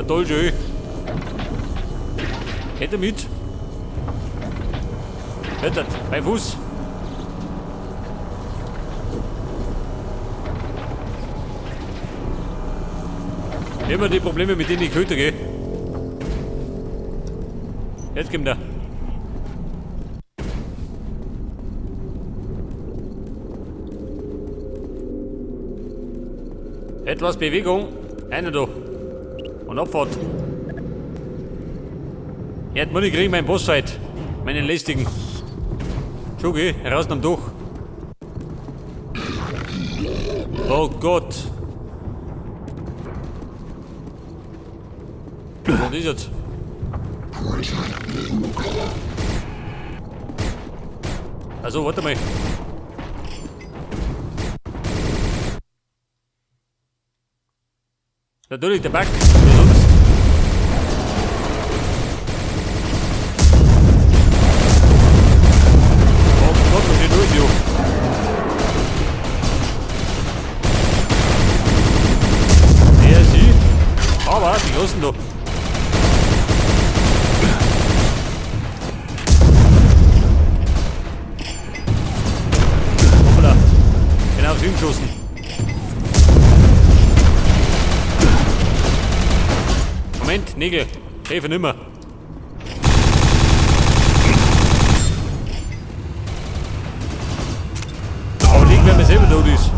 War toll schön. Geht er mit? Rettet, bei Fuß. Immer die Probleme, mit denen ich Köter gehe. Jetzt kommt er. Etwas Bewegung. Einer da. Und Abfahrt. Jetzt muss ich kriegen meinen Bossfight. Meinen lästigen. Schon geh, raus am Dach. Oh Gott. Was ist jetzt? Also, warte mal. Natürlich, der Bug, wie sonst. Oh Gott, was geht los, jo? Der sie. Aber die Großen da. Hoppala. Genau aufs ihn geschossen. Moment, Nägel. Helfe nimmer. Aber liegt, wenn man selber tot ist.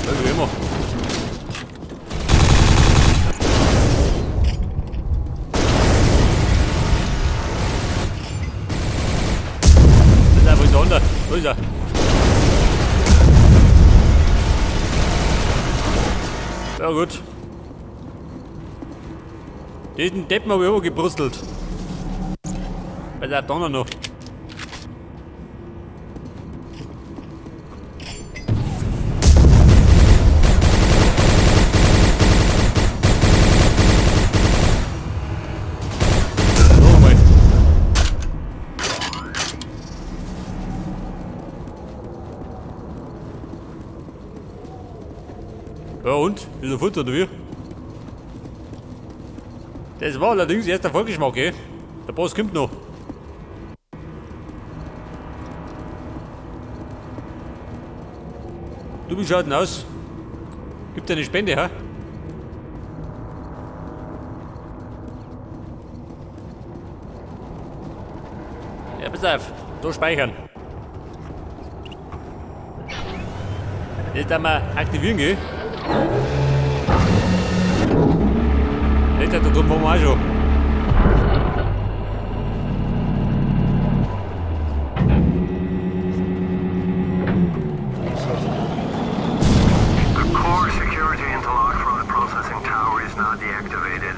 Ja, wie immer. Das ist einfach der andere. Wo ist er? Ja gut. Diesen Deppen habe ich auch gebrustelt. Bei der Donner noch. Noch einmal. Ja und? Ist er Futter oder wie? Das war allerdings erst der Vorgeschmack, ey. Der Boss kommt noch. Du, wie schaut denn aus? Gibt eine Spende, ha? Ja, pass auf. Da speichern. Jetzt einmal aktivieren, gell? Nicht, da drüben waren wir auch schon. The core security interlock from the processing tower is now deactivated.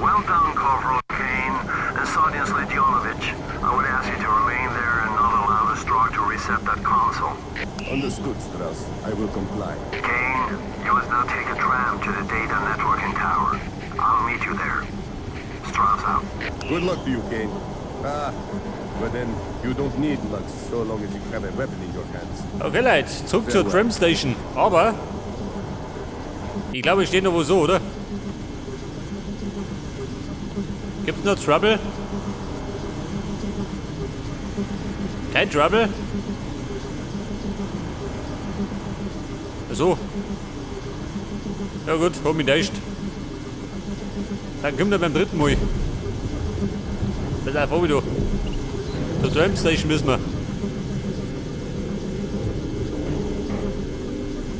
Well done, Corporal Kane and Sergeant Sledionovich. I would ask you to remain there and not allow the Strogg to reset that console. Understood, Strauss. I will comply. Kane, you must now take a tram to the data networking tower. I'll meet you there. Strauss out. Good luck to you, Kane. Ah, but then you don't need luck so long as you have a weapon in your hands. Okay, Leute, zurück zur Tram Station. Aber ich glaube, es steht noch wo so, oder? Gibt's noch Trouble? Kein Trouble? Ach so. Ja gut, hab mich täuscht. Dann kommt er beim dritten Mal. Pass auf, wieder. Zur Tram Station müssen wir.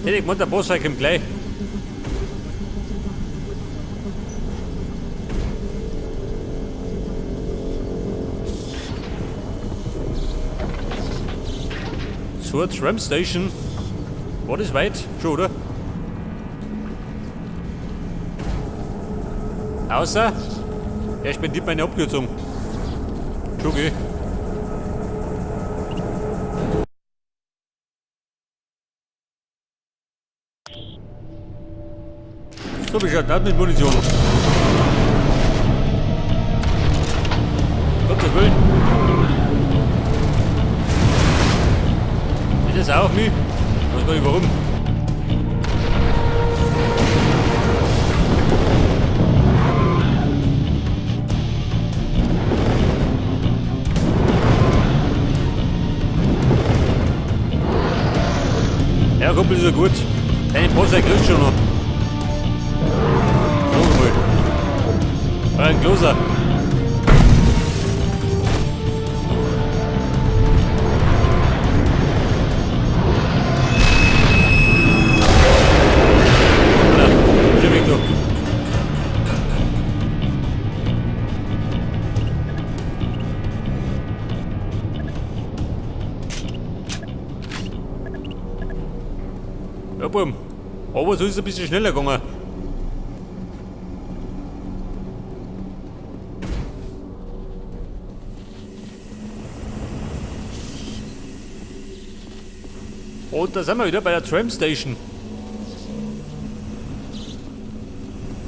Hätte ich gemeint, der Boss kommt gleich. Zur Tram Station. War das weit? Schon, oder? Außer, er spendiert meine Abkürzung. Schon, okay. So, wie schaut das mit Munition? Gottes Willen. Ist das auch auf mich? Ich weiß gar nicht warum. Ja, Kumpel, ist ja gut. Deine Post kriegst du schon noch. So mal. Ein Kloser. Na, schön weg da. Ja, Bum. Aber so ist es ein bisschen schneller gegangen. Und da sind wir wieder bei der Tram Station.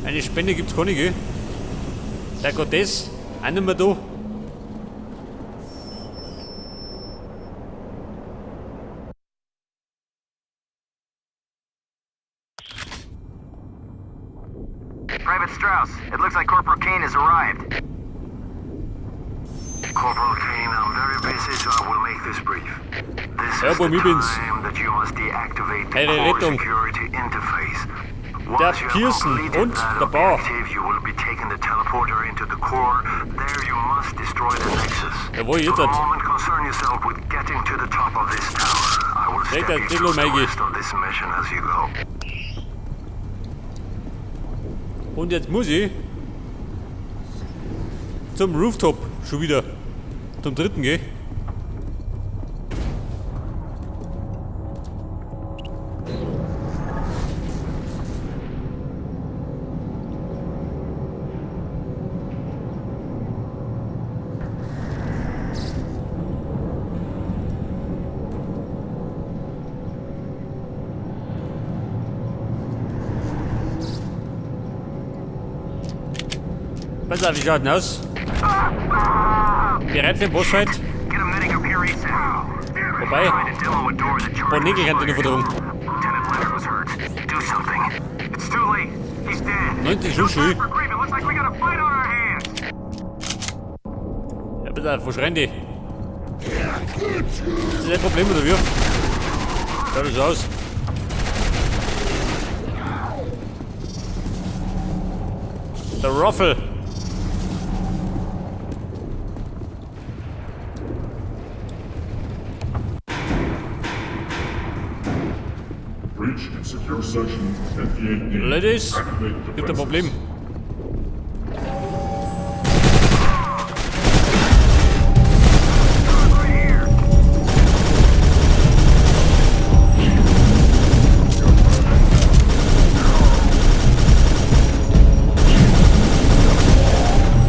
Eine Spende gibt's keine, gell? Der Gottes, auch nicht mehr da. Private Strauss, it looks like Corporal Kane has arrived. Corporal Kane, I'm very busy, so I will make this brief. This Ja, is the Bub, ich bin's. time that you must deactivate the Heile core Rettung. security interface. Der Once you have Pearson completed und that der Bauer. objective, you will be taking the teleporter into the core. There you must destroy the nexus. Jawohl, jetzt For the hat. moment, concern yourself with getting to the top of this tower. I will Take step that you Dillo, through the Maggie. rest of this mission as you go. Und jetzt muss ich zum Rooftop schon wieder. Zum dritten, gell? Pass auf, wie schaut denn aus? Bereit für den Bossfight? Wobei, ein paar Nägel könnte ich noch verdrungen. 90 Schuss schon. Ja, pass auf, wo schreien die? Ist das ein Problem oder wie? Schaut das aus. Der Ruffle. Breach and secure section 58D. Ladies, Activate gibt ein defenses. Problem.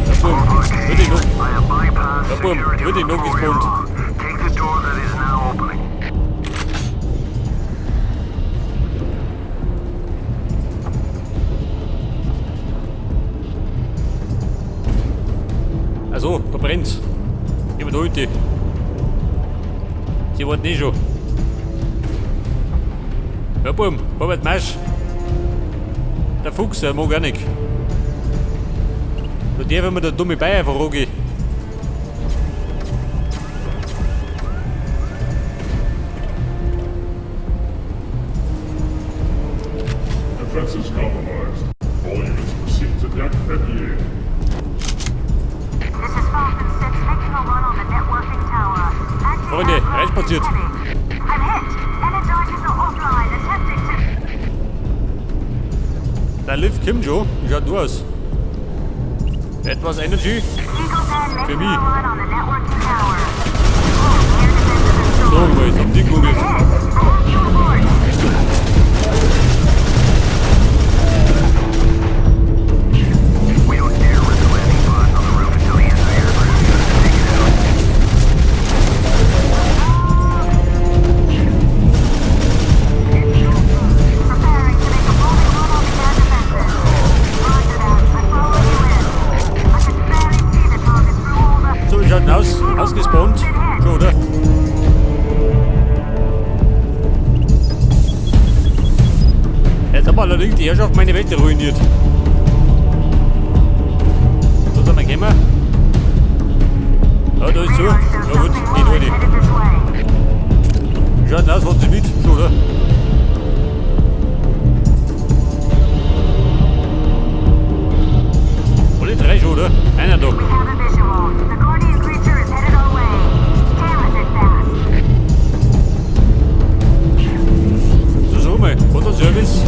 Ja, Bum, wird ich noch, I have bypassed Ja, Bum, security wird ich noch with the gespawnt. core. Take the door that is now opening. Also, da brennt's. Ich hab da hinten. Sie warten eh schon. Ja, Bum, Robert Marsch. Der Fuchs, der mag auch nicht. Da darf ich mir der dumme Bei einfach angehen. Defenses compromised. All units proceed to deck 58. This is Falcon 6 making a run on the networking tower. Anti-aircraft Freunde, reinspaziert. is heavy. I'm hit. Energizers are offline, attempting to... Der Lift kommt schon. Wie schaut du aus? Etwas Energy. Eagle 10 Für making mich. a run on the networking tower. Oh, air defenses are So, stored. mal, jetzt hab die I'm gegoogelt. hit. I have you aboard. We don't dare risk the landing pods on the roof until the anti-aircraft guns are taken out. Preparing to make a rolling run on the air defenses. Allerdings die Herrschaft meine Welt ruiniert. Da sind wir gekommen. Ja, da ist zu. Ja gut, geht heute. Schaut aus, hat sie mit, schon, oder? Alle drei schon, oder? Einer da. So, so mal. Fotoservice.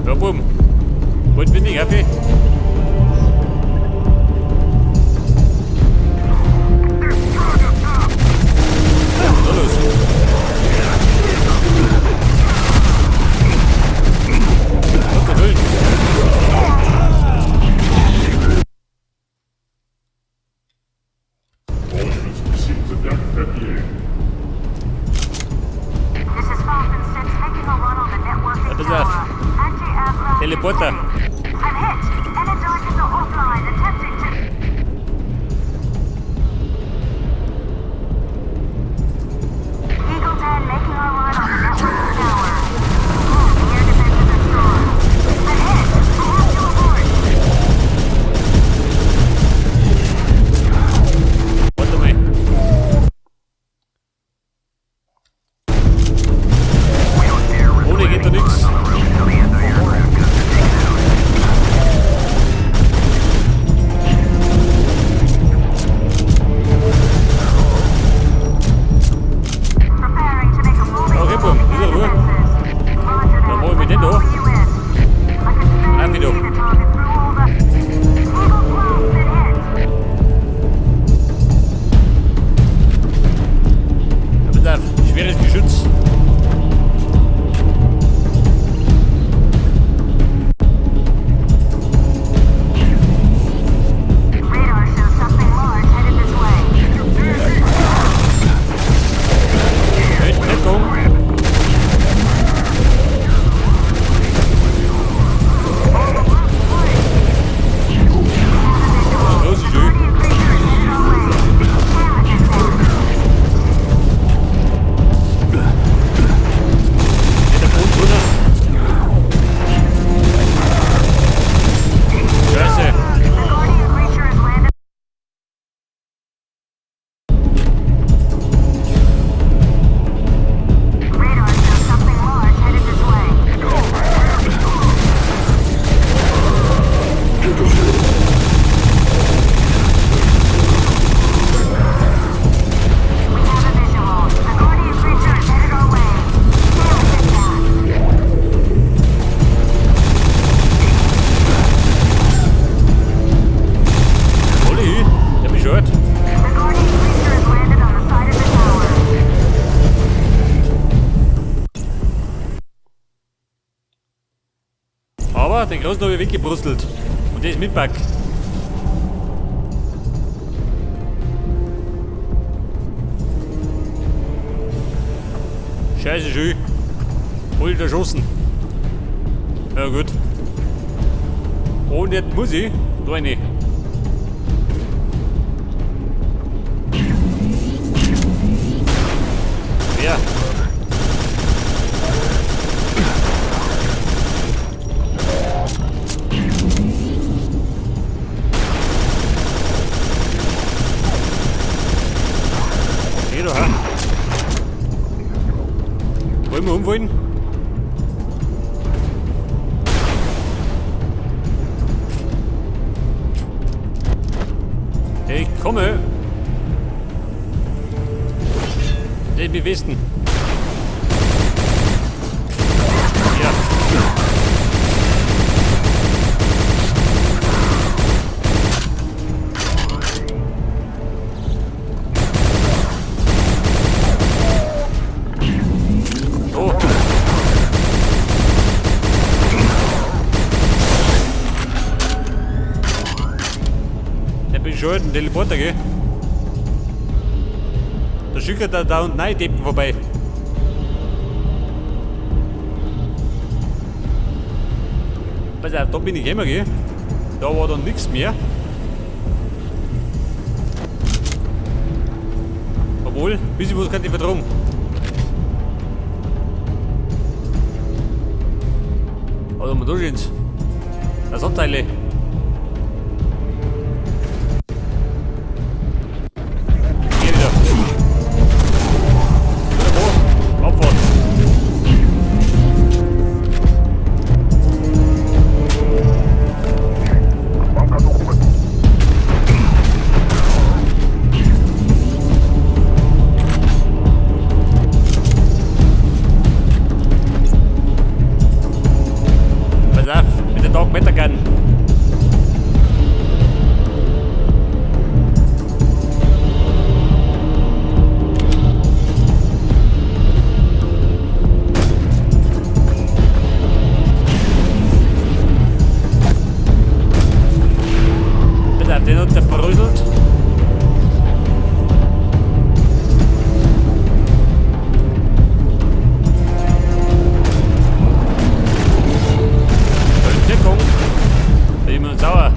Ja, bumm. Wollt wir nicht, Kaffee? Na los. Gott, der Willen. All units proceed to deck 58. This is Falcon 6 making a run on the networking Ja, pass auf. tower. Anti-aircraft Teleporter. is ready. I'm hit. Energizers are offline. Attempting to... Eagle 10 making a run on the networking tower. Oh, the air defenses are strong. I'm hit. I have to abort. Warte mal. Ohne geht da nix. Preparing to make a moving Okay, move boom. on the Ist ja air Ruhe. defenses. Roger Dann that. hol ich mich den da. Follow you in. I can Nein, barely wieder. see the target through all the... Eagle 12 been hit. Ja, pass auf. Schweres Geschütz. Radar shows something large headed this way. Hey, Deckung. Oh, das ist schön. Guardian creature is headed our way. Damage it fast. Geht der Boden runter. Scheiße. The guardian creature has landed. Radar shows something large headed this way. We have a visual. The guardian creature is headed our way. Damage it fast. Alle hin. Der bescheuert. The guardian creature has landed on the side of the tower. Aber den großen habe ich weggebrutzelt. Und der ist mit Bug. Scheiße, schön. Voll erschossen. Ja gut. Und jetzt muss ich da rein. Wer? Geh doch, ha? Wollen wir umfallen? Ich komme. Der ist Westen. Ja. Oh. Der bescheuerten Teleporter, gell? Da schickert er da und nein Deppen vorbei. Pass auf, da bin ich gekommen, gell? Da war dann nichts mehr. Obwohl, bisschen was kann ich vertragen. Also mal durchgehend. Ersatzteile. Hier wieder. Wieder Abfahrt. Pass auf, mit der Dark Matter Gun. Pass auf, den hat zerbröselt. Wirkung. Ich bin sauer.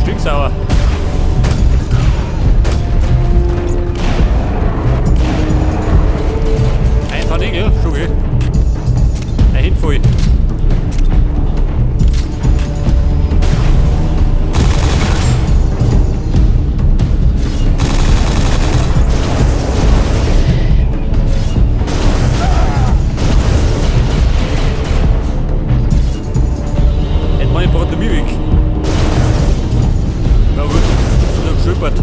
Stinksauer. Ein paar Nägel, schon okay. Ein Hint voll. Hätte meine Brot weg. Na gut, so geschippert.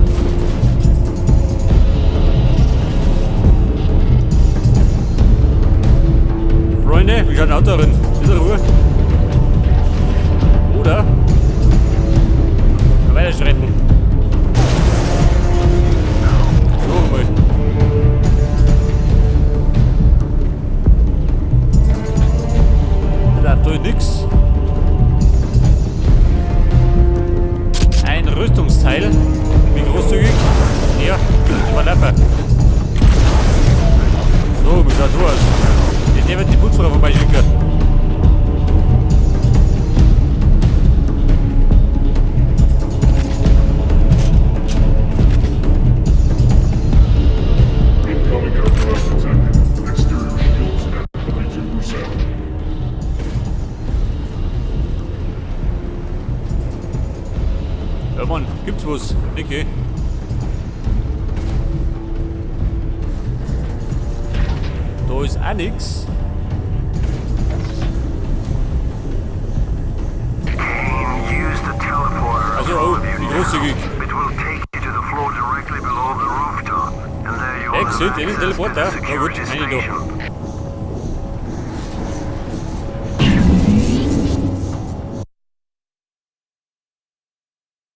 Freunde, wie schaut ein Auto drin? Bisschen Ruhe. Oder? Weiter streiten. So mal. Da tue ich nix. Ein Rüstungsteil. Wie großzügig? Ja, überlaufen. So, wie schaut so aus? Jetzt wird die Putzfrau vorbeischicken. Incoming aircraft detected. Exterior shields at 32%. Ja Mann, gibt's was? Niki. Da ist auch nix. Kane, use the teleporter Also, oh, wie großzügig. It will take you to the floor directly below the rooftop. And there you will Exit have in den access to Teleporter. the Na gut, security eine da. station.